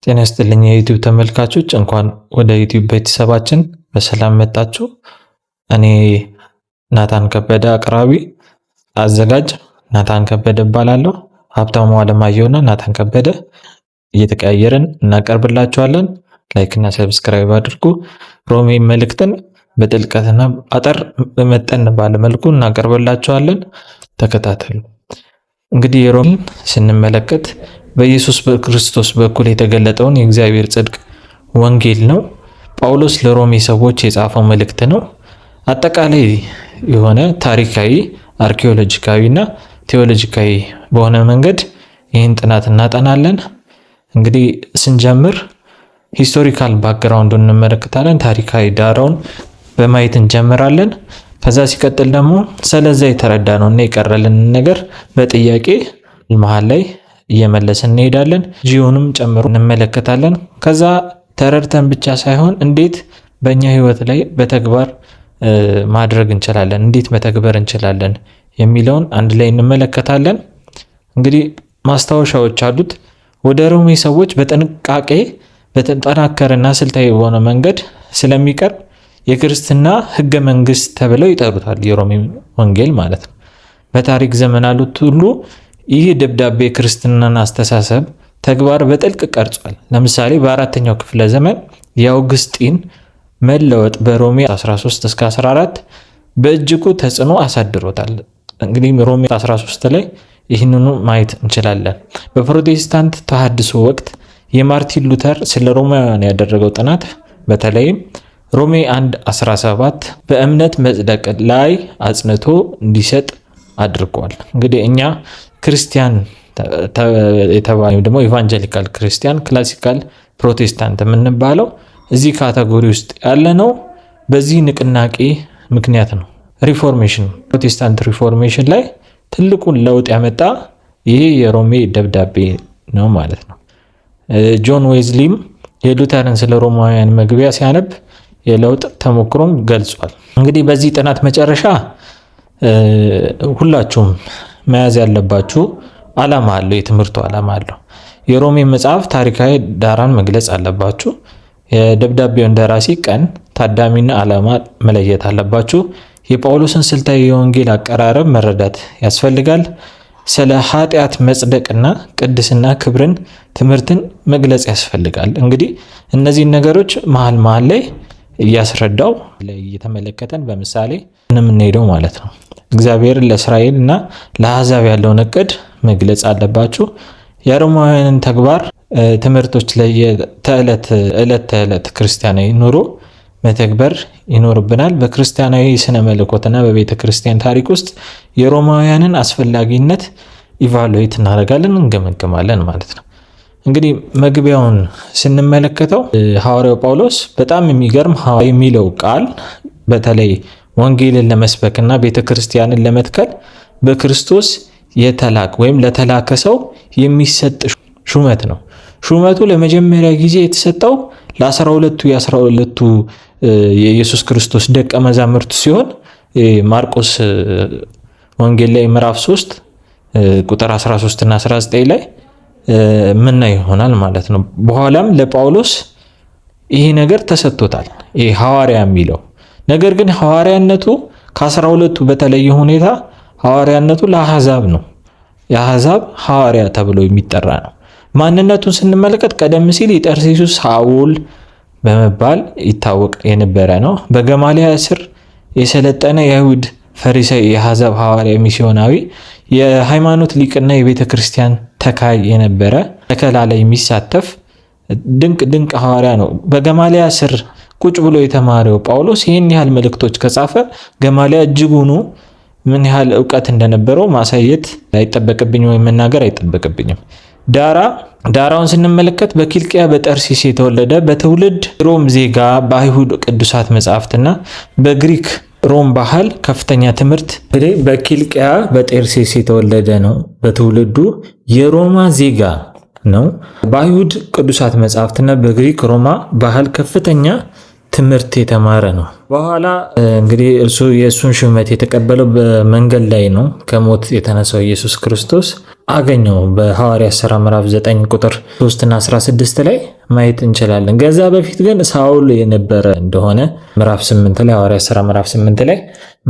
ጤና ይስጥልኝ የዩቲዩብ ተመልካቾች፣ እንኳን ወደ ዩቲዩብ ቤተሰባችን በሰላም መጣችሁ። እኔ ናታን ከበደ አቅራቢ አዘጋጅ ናታን ከበደ እባላለሁ። ሀብታሙ አለማየሁና ናታን ከበደ እየተቀያየርን እናቀርብላችኋለን። Like እና subscribe አድርጉ። ሮሜ መልእክትን በጥልቀትና አጠር መጠን ባለ መልኩ እናቀርብላችኋለን። ተከታተሉ። እንግዲህ የሮሜን ስንመለከት በኢየሱስ ክርስቶስ በኩል የተገለጠውን የእግዚአብሔር ጽድቅ ወንጌል ነው። ጳውሎስ ለሮሜ ሰዎች የጻፈው መልእክት ነው። አጠቃላይ የሆነ ታሪካዊ፣ አርኪኦሎጂካዊ እና ቴዎሎጂካዊ በሆነ መንገድ ይህን ጥናት እናጠናለን። እንግዲህ ስንጀምር historical background ኡን እንመለከታለን። ታሪካዊ ዳራውን በማየት እንጀምራለን። ከዛ ሲቀጥል ደግሞ ስለዛ የተረዳነው እና የቀረልን ነገር በጥያቄ መሀል ላይ እየመለስን እንሄዳለን። ጂኦንም ጨምሮ እንመለከታለን። ከዛ ተረድተን ብቻ ሳይሆን እንዴት በእኛ ህይወት ላይ በተግባር ማድረግ እንችላለን፣ እንዴት መተግበር እንችላለን የሚለውን አንድ ላይ እንመለከታለን። እንግዲህ ማስታወሻዎች አሉት። ወደ ሮሜ ሰዎች በጥንቃቄ በተጠናከረና ስልታዊ በሆነ መንገድ ስለሚቀርብ የክርስትና ህገ መንግስት ተብለው ይጠሩታል። የሮሜ ወንጌል ማለት ነው። በታሪክ ዘመናት ሁሉ ይህ ደብዳቤ የክርስትናን አስተሳሰብ ተግባር በጥልቅ ቀርጿል። ለምሳሌ በአራተኛው ክፍለ ዘመን የአውግስጢን መለወጥ በሮሜ 13 እስከ 14 በእጅጉ ተጽዕኖ አሳድሮታል። እንግዲህ ሮሜ 13 ላይ ይህንኑ ማየት እንችላለን። በፕሮቴስታንት ተሐድሶ ወቅት የማርቲን ሉተር ስለ ሮማውያን ያደረገው ጥናት በተለይም ሮሜ 1 17 በእምነት መጽደቅ ላይ አጽንቶ እንዲሰጥ አድርጓል። እንግዲህ እኛ ክርስቲያን የተባለ ወይም ደግሞ evangelical ክርስቲያን፣ classical ፕሮቴስታንት የምንባለው እዚህ category ውስጥ ያለ ነው። በዚህ ንቅናቄ ምክንያት ነው። Reformation፣ ፕሮቴስታንት reformation ላይ ትልቁን ለውጥ ያመጣ ይሄ የሮሜ ደብዳቤ ነው ማለት ነው። ጆን ዌዝሊም የሉተርን ስለ ሮማውያን መግቢያ ሲያነብ የለውጥ ተሞክሮም ገልጿል። እንግዲህ በዚህ ጥናት መጨረሻ ሁላችሁም መያዝ ያለባችሁ ዓላማ አለው፣ የትምህርቱ ዓላማ አለው። የሮሜ መጽሐፍ ታሪካዊ ዳራን መግለጽ አለባችሁ። የደብዳቤውን ደራሲ ቀን፣ ታዳሚና ዓላማ መለየት አለባችሁ። የጳውሎስን ስልታዊ የወንጌል አቀራረብ መረዳት ያስፈልጋል። ስለ ኃጢአት መጽደቅና ቅድስና ክብርን ትምህርትን መግለጽ ያስፈልጋል። እንግዲህ እነዚህን ነገሮች መሀል መሀል ላይ እያስረዳው ላይ እየተመለከተን በምሳሌ የምንሄደው ማለት ነው። እግዚአብሔር ለእስራኤል እና ለአሕዛብ ያለውን እቅድ መግለጽ አለባችሁ። የሮማውያንን ተግባር ትምህርቶች ላይ ተዕለት ዕለት ተዕለት ክርስቲያናዊ ኑሮ መተግበር ይኖርብናል። በክርስቲያናዊ ስነ መለኮትና በቤተ ክርስቲያን ታሪክ ውስጥ የሮማውያንን አስፈላጊነት evaluate እናደርጋለን፣ እንገመግማለን ማለት ነው። እንግዲህ መግቢያውን ስንመለከተው ሐዋርያው ጳውሎስ በጣም የሚገርም የሚለው ቃል በተለይ ወንጌልን ለመስበክና ቤተ ክርስቲያንን ለመትከል በክርስቶስ የተላከ ወይም ለተላከ ሰው የሚሰጥ ሹመት ነው። ሹመቱ ለመጀመሪያ ጊዜ የተሰጠው ለ12ቱ የ12ቱ የኢየሱስ ክርስቶስ ደቀ መዛሙርት ሲሆን ማርቆስ ወንጌል ላይ ምዕራፍ 3 ቁጥር 13 እና 19 ላይ ምናይ ይሆናል ማለት ነው። በኋላም ለጳውሎስ ይሄ ነገር ተሰጥቶታል፣ ይሄ ሐዋርያ የሚለው ነገር ግን ሐዋርያነቱ ከ12ቱ በተለየ ሁኔታ ሐዋርያነቱ ለአሕዛብ ነው። የአሕዛብ ሐዋርያ ተብሎ የሚጠራ ነው። ማንነቱን ስንመለከት ቀደም ሲል የጠርሴሱ ሳውል በመባል ይታወቅ የነበረ ነው። በገማልያ ስር የሰለጠነ የአይሁድ ፈሪሳዊ፣ የአሕዛብ ሐዋርያ፣ ሚስዮናዊ፣ የሃይማኖት ሊቅና የቤተ ክርስቲያን ተካይ የነበረ ተከላ ላይ የሚሳተፍ ድንቅ ድንቅ ሐዋርያ ነው። በገማልያ ስር ቁጭ ብሎ የተማረው ጳውሎስ ይህን ያህል መልእክቶች ከጻፈ ገማልያ እጅጉኑ ምን ያህል እውቀት እንደነበረው ማሳየት አይጠበቅብኝም ወይም መናገር አይጠበቅብኝም። ዳራውን ስንመለከት በኪልቅያ በጠርሲስ የተወለደ በትውልድ ሮም ዜጋ በአይሁድ ቅዱሳት መጻሕፍትና በግሪክ ሮም ባህል ከፍተኛ ትምህርት እንግዲህ በኪልቅያ በጤርሴስ የተወለደ ነው። በትውልዱ የሮማ ዜጋ ነው። በአይሁድ ቅዱሳት መጻሕፍትና በግሪክ ሮማ ባህል ከፍተኛ ትምህርት የተማረ ነው። በኋላ እንግዲህ እርሱ የእሱን ሹመት የተቀበለው በመንገድ ላይ ነው። ከሞት የተነሳው ኢየሱስ ክርስቶስ አገኘው። በሐዋርያት ሥራ ምዕራፍ 9 ቁጥር 3 እና 16 ላይ ማየት እንችላለን። ከዛ በፊት ግን ሳውል የነበረ እንደሆነ ምዕራፍ 8 ላይ፣ ሐዋርያት ሥራ ምዕራፍ 8 ላይ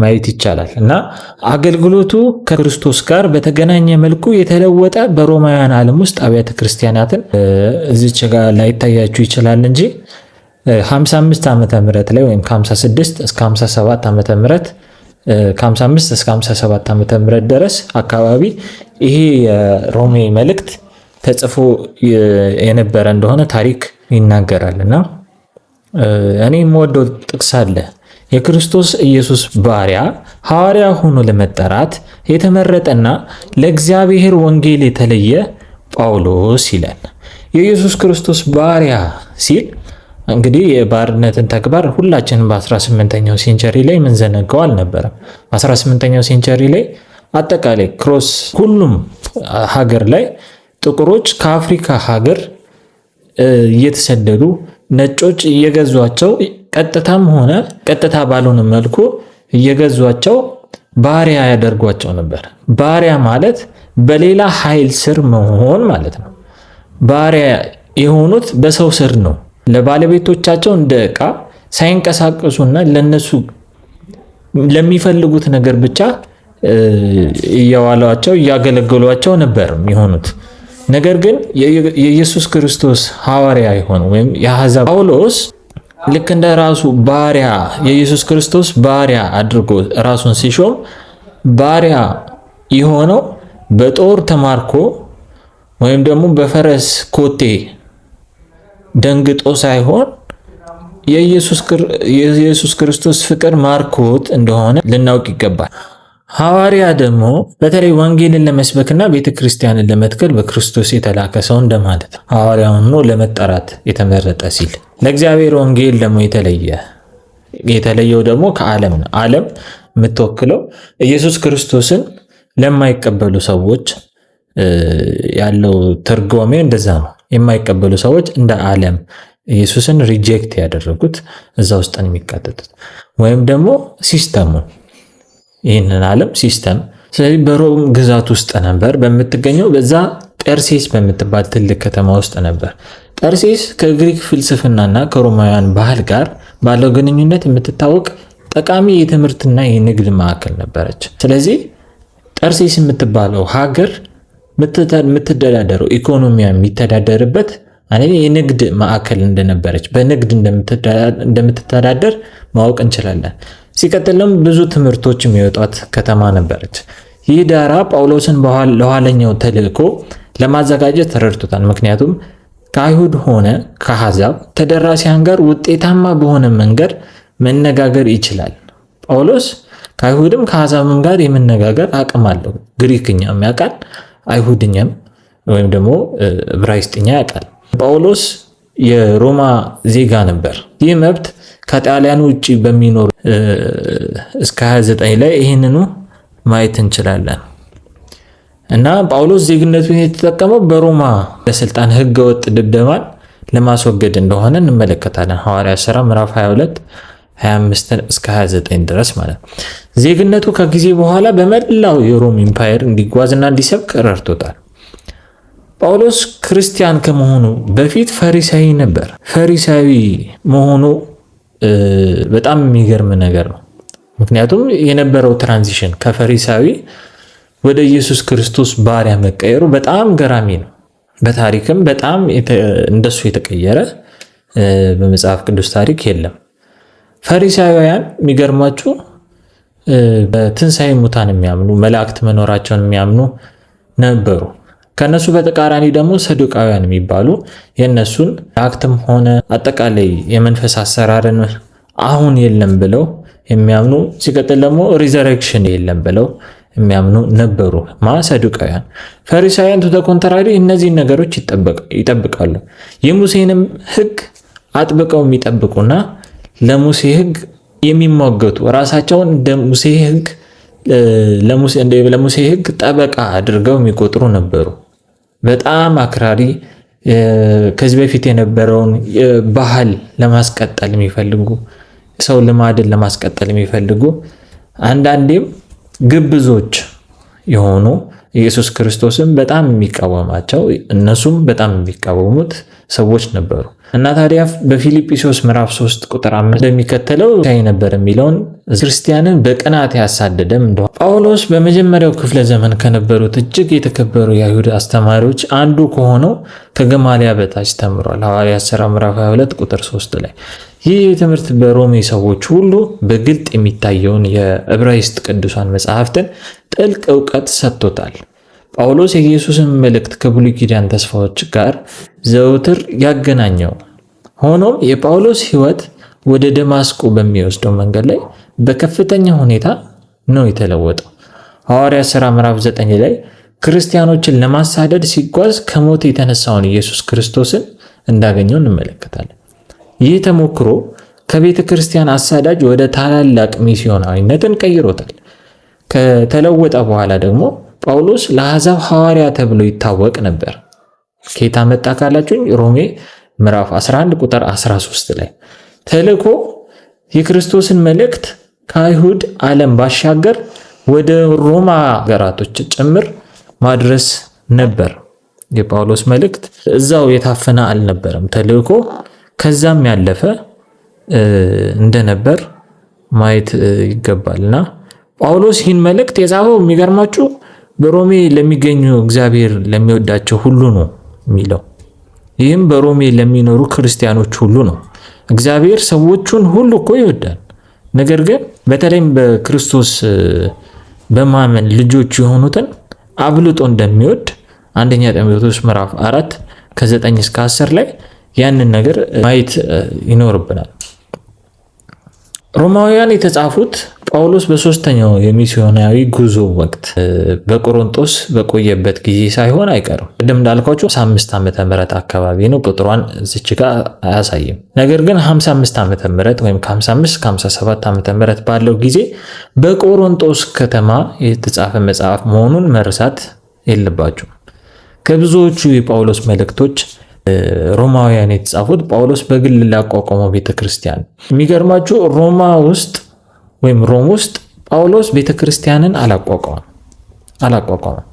ማየት ይቻላል። እና አገልግሎቱ ከክርስቶስ ጋር በተገናኘ መልኩ የተለወጠ በሮማውያን ዓለም ውስጥ አብያተ ክርስቲያናትን እዚች ጋር ላይታያችሁ ይችላል እንጂ 55 ዓመተ ምህረት ላይ ወይም ከ56 እስከ 57 ዓመተ ምህረት፣ ከ55 እስከ 57 ዓመተ ምህረት ድረስ አካባቢ ይሄ የሮሜ መልእክት ተጽፎ የነበረ እንደሆነ ታሪክ ይናገራል። እና እኔ የምወደው ጥቅስ አለ። የክርስቶስ ኢየሱስ ባሪያ ሐዋርያ ሆኖ ለመጠራት የተመረጠና ለእግዚአብሔር ወንጌል የተለየ ጳውሎስ ይላል። የኢየሱስ ክርስቶስ ባሪያ ሲል እንግዲህ የባርነትን ተግባር ሁላችንም በ18ኛው century ላይ የምንዘነጋው አልነበረም። በ18ኛው century ላይ አጠቃላይ across ሁሉም ሀገር ላይ ጥቁሮች ከአፍሪካ ሀገር እየተሰደዱ ነጮች እየገዟቸው፣ ቀጥታም ሆነ ቀጥታ ባልሆነ መልኩ እየገዟቸው ባሪያ ያደርጓቸው ነበር። ባሪያ ማለት በሌላ ኃይል ስር መሆን ማለት ነው። ባሪያ የሆኑት በሰው ስር ነው። ለባለቤቶቻቸው እንደ ዕቃ ሳይንቀሳቀሱና ለነሱ ለሚፈልጉት ነገር ብቻ እየዋሏቸው እያገለገሏቸው ነበር የሚሆኑት። ነገር ግን የኢየሱስ ክርስቶስ ሐዋርያ የሆነ ወይም የአሕዛብ ጳውሎስ ልክ እንደ ራሱ ባሪያ፣ የኢየሱስ ክርስቶስ ባሪያ አድርጎ ራሱን ሲሾም ባሪያ የሆነው በጦር ተማርኮ ወይም ደግሞ በፈረስ ኮቴ ደንግጦ ሳይሆን የኢየሱስ ክርስቶስ ፍቅር ማርኮት እንደሆነ ልናውቅ ይገባል። ሐዋርያ ደግሞ በተለይ ወንጌልን ለመስበክና ቤተ ክርስቲያንን ለመትከል በክርስቶስ የተላከ ሰው እንደማለት ነው። ሐዋርያ ሆኖ ለመጠራት የተመረጠ ሲል ለእግዚአብሔር ወንጌል ደግሞ የተለየ፣ የተለየው ደግሞ ከዓለም ነው። ዓለም የምትወክለው ኢየሱስ ክርስቶስን ለማይቀበሉ ሰዎች ያለው ትርጓሜ እንደዛ ነው። የማይቀበሉ ሰዎች እንደ ዓለም ኢየሱስን reject ያደረጉት እዛ ውስጥ ነው የሚካተቱት፣ ወይም ደግሞ system ኡን፣ ይህንን ዓለም system። ስለዚህ በሮም ግዛት ውስጥ ነበር በምትገኘው በዛ ጠርሴስ በምትባል ትልቅ ከተማ ውስጥ ነበር። ጠርሴስ ከግሪክ ፍልስፍናና ከሮማውያን ባህል ጋር ባለው ግንኙነት የምትታወቅ ጠቃሚ የትምህርትና የንግድ ማዕከል ነበረች። ስለዚህ ጠርሴስ የምትባለው ሀገር የምትተዳደረው፣ ኢኮኖሚያ የሚተዳደርበት አንደኛ የንግድ ማዕከል እንደነበረች፣ በንግድ እንደምትተዳደር ማወቅ እንችላለን። ሲቀጥልም ብዙ ትምህርቶች የሚወጧት ከተማ ነበረች። ይህ ዳራ ጳውሎስን ለኋለኛው ተልእኮ ለማዘጋጀት ረድቶታል። ምክንያቱም ከአይሁድ ሆነ ከአሕዛብ ተደራሲያን ጋር ውጤታማ በሆነ መንገድ መነጋገር ይችላል። ጳውሎስ ከአይሁድም ከአሕዛብም ጋር የመነጋገር አቅም አለው። ግሪክኛም ያውቃል፣ አይሁድኛም ወይም ደግሞ ዕብራይስጥኛ ያውቃል። ጳውሎስ የሮማ ዜጋ ነበር። ይህ መብት ከጣሊያን ውጭ በሚኖሩ እስከ 29 ላይ ይህንኑ ማየት እንችላለን። እና ጳውሎስ ዜግነቱን የተጠቀመው በሮማ ለስልጣን ህገወጥ ድብደባን ለማስወገድ እንደሆነ እንመለከታለን። ሐዋርያ ሥራ ምዕራፍ 22 25 እስከ 29 ድረስ ማለት ነው። ዜግነቱ ከጊዜ በኋላ በመላው የሮም empire እንዲጓዝና እንዲሰብክ ረድቶታል። ጳውሎስ ክርስቲያን ከመሆኑ በፊት ፈሪሳዊ ነበር። ፈሪሳዊ መሆኑ በጣም የሚገርም ነገር ነው። ምክንያቱም የነበረው transition ከፈሪሳዊ ወደ ኢየሱስ ክርስቶስ ባሪያ መቀየሩ በጣም ገራሚ ነው። በታሪክም በጣም እንደሱ የተቀየረ በመጽሐፍ ቅዱስ ታሪክ የለም። ፈሪሳውያን የሚገርማችሁ በትንሣኤ ሙታን የሚያምኑ፣ መላእክት መኖራቸውን የሚያምኑ ነበሩ። ከነሱ በተቃራኒ ደግሞ ሰዱቃውያን የሚባሉ የእነሱን መላእክትም ሆነ አጠቃላይ የመንፈስ አሰራርን አሁን የለም ብለው የሚያምኑ፣ ሲቀጥል ደግሞ resurrection የለም ብለው የሚያምኑ ነበሩ። ማ ሰዱቃውያን። ፈሪሳውያን to the contrary እነዚህን ነገሮች ይጠብቃሉ። የሙሴንም ሕግ አጥብቀው የሚጠብቁና ለሙሴ ሕግ የሚሟገቱ፣ ራሳቸውን እንደ ሙሴ ሕግ ለሙሴ ሕግ ጠበቃ አድርገው የሚቆጥሩ ነበሩ። በጣም አክራሪ፣ ከዚህ በፊት የነበረውን ባህል ለማስቀጠል የሚፈልጉ፣ ሰው ልማድን ለማስቀጠል የሚፈልጉ፣ አንዳንዴም ግብዞች የሆኑ ኢየሱስ ክርስቶስን በጣም የሚቃወማቸው እነሱም በጣም የሚቃወሙት ሰዎች ነበሩ። እና ታዲያ በፊልጵስዩስ ምዕራፍ 3 ቁጥር 5 እንደሚከተለው ነበር የሚለውን ክርስቲያንን በቅናት ያሳደደም እንደሆነ ጳውሎስ በመጀመሪያው ክፍለ ዘመን ከነበሩት እጅግ የተከበሩ የአይሁድ አስተማሪዎች አንዱ ከሆነው ከገማልያ በታች ተምሯል። ሐዋርያት ሥራ ምዕራፍ 22 ቁጥር 3 ላይ። ይህ ትምህርት በሮሜ ሰዎች ሁሉ በግልጥ የሚታየውን የዕብራይስጥ ቅዱሳን መጽሐፍትን ጥልቅ እውቀት ሰጥቶታል። ጳውሎስ የኢየሱስን መልእክት ከብሉይ ኪዳን ተስፋዎች ጋር ዘውትር ያገናኘው። ሆኖም የጳውሎስ ሕይወት ወደ ደማስቆ በሚወስደው መንገድ ላይ በከፍተኛ ሁኔታ ነው የተለወጠው። ሐዋርያት ሥራ ምዕራፍ 9 ላይ ክርስቲያኖችን ለማሳደድ ሲጓዝ ከሞት የተነሳውን ኢየሱስ ክርስቶስን እንዳገኘው እንመለከታለን። ይህ ተሞክሮ ከቤተ ክርስቲያን አሳዳጅ ወደ ታላላቅ ሚስዮናዊነትን ቀይሮታል። ከተለወጠ በኋላ ደግሞ ጳውሎስ ለአሕዛብ ሐዋርያ ተብሎ ይታወቅ ነበር። ከየት መጣ ካላችሁኝ ሮሜ ምዕራፍ 11 ቁጥር 13 ላይ ተልእኮ የክርስቶስን መልእክት ከአይሁድ ዓለም ባሻገር ወደ ሮማ ሀገራቶች ጭምር ማድረስ ነበር። የጳውሎስ መልእክት እዛው የታፈነ አልነበረም። ተልእኮ ከዛም ያለፈ እንደነበር ማየት ይገባልና ጳውሎስ ይህን መልእክት የጻፈው የሚገርማችሁ በሮሜ ለሚገኙ እግዚአብሔር ለሚወዳቸው ሁሉ ነው የሚለው። ይህም በሮሜ ለሚኖሩ ክርስቲያኖች ሁሉ ነው። እግዚአብሔር ሰዎቹን ሁሉ እኮ ይወዳል። ነገር ግን በተለይም በክርስቶስ በማመን ልጆች የሆኑትን አብልጦ እንደሚወድ አንደኛ ጢሞቴዎስ ምዕራፍ 4 ከ9 እስከ 10 ላይ ያንን ነገር ማየት ይኖርብናል። ሮማውያን የተጻፉት ጳውሎስ በሶስተኛው የሚስዮናዊ ጉዞ ወቅት በቆሮንቶስ በቆየበት ጊዜ ሳይሆን አይቀርም። ቅድም እንዳልኳችሁ 55 ዓመተ ምህረት አካባቢ ነው። ቁጥሯን እዚች ጋር አያሳይም። ነገር ግን 55 ዓመተ ምህረት ወይም ከ55 እስከ 57 ዓመተ ምህረት ባለው ጊዜ በቆሮንቶስ ከተማ የተጻፈ መጽሐፍ መሆኑን መርሳት የለባችሁም። ከብዙዎቹ የጳውሎስ መልእክቶች ሮማውያን የተጻፉት ጳውሎስ በግል ላቋቋመው ቤተክርስቲያን። የሚገርማችሁ ሮማ ውስጥ ወይም ሮም ውስጥ ጳውሎስ ቤተክርስቲያንን አላቋቋመም።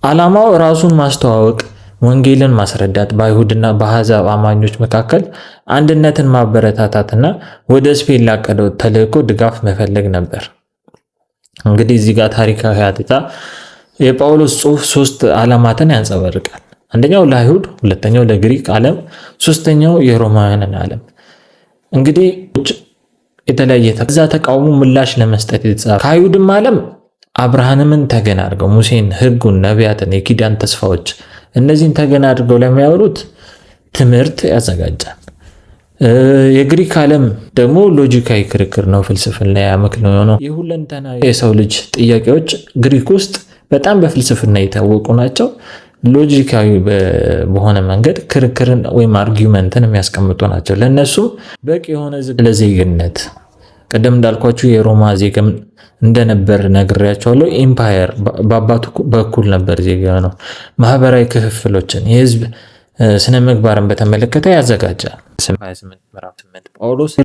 ዓላማው ራሱን ማስተዋወቅ፣ ወንጌልን ማስረዳት፣ በአይሁድና በአሕዛብ አማኞች መካከል አንድነትን ማበረታታትና ወደ ስፔን ላቀደው ተልእኮ ድጋፍ መፈለግ ነበር። እንግዲህ እዚህ ጋር ታሪካዊ ሀተታ የጳውሎስ ጽሑፍ ሶስት ዓላማትን ያንጸባርቃል። አንደኛው ለአይሁድ፣ ሁለተኛው ለግሪክ ዓለም፣ ሶስተኛው የሮማውያንን ዓለም። እንግዲህ የተለያየ እዛ ተቃውሞ ምላሽ ለመስጠት የተጻፈ ከአይሁድም ዓለም አብርሃምን ተገን አድርገው ሙሴን፣ ሕጉን፣ ነቢያትን፣ የኪዳን ተስፋዎች እነዚህን ተገን አድርገው ለሚያወሩት ትምህርት ያዘጋጃል። የግሪክ ዓለም ደግሞ ሎጂካዊ ክርክር ነው፣ ፍልስፍና ያመክንዮ ነው። የሁለንተና የሰው ልጅ ጥያቄዎች ግሪክ ውስጥ በጣም በፍልስፍና የታወቁ ናቸው። ሎጂካዊ በሆነ መንገድ ክርክርን ወይም argument ን የሚያስቀምጡ ናቸው። ለእነሱም በቂ የሆነ ለዜግነት ቅድም እንዳልኳችሁ የሮማ ዜግም እንደነበር ነግሬያቸዋለሁ። Empire በአባቱ በኩል ነበር ዜጋ ነው። ማህበራዊ ክፍፍሎችን የህዝብ ስነ ምግባርን በተመለከተ ያዘጋጃል። 28 ምዕራፍ 8 ጳውሎስ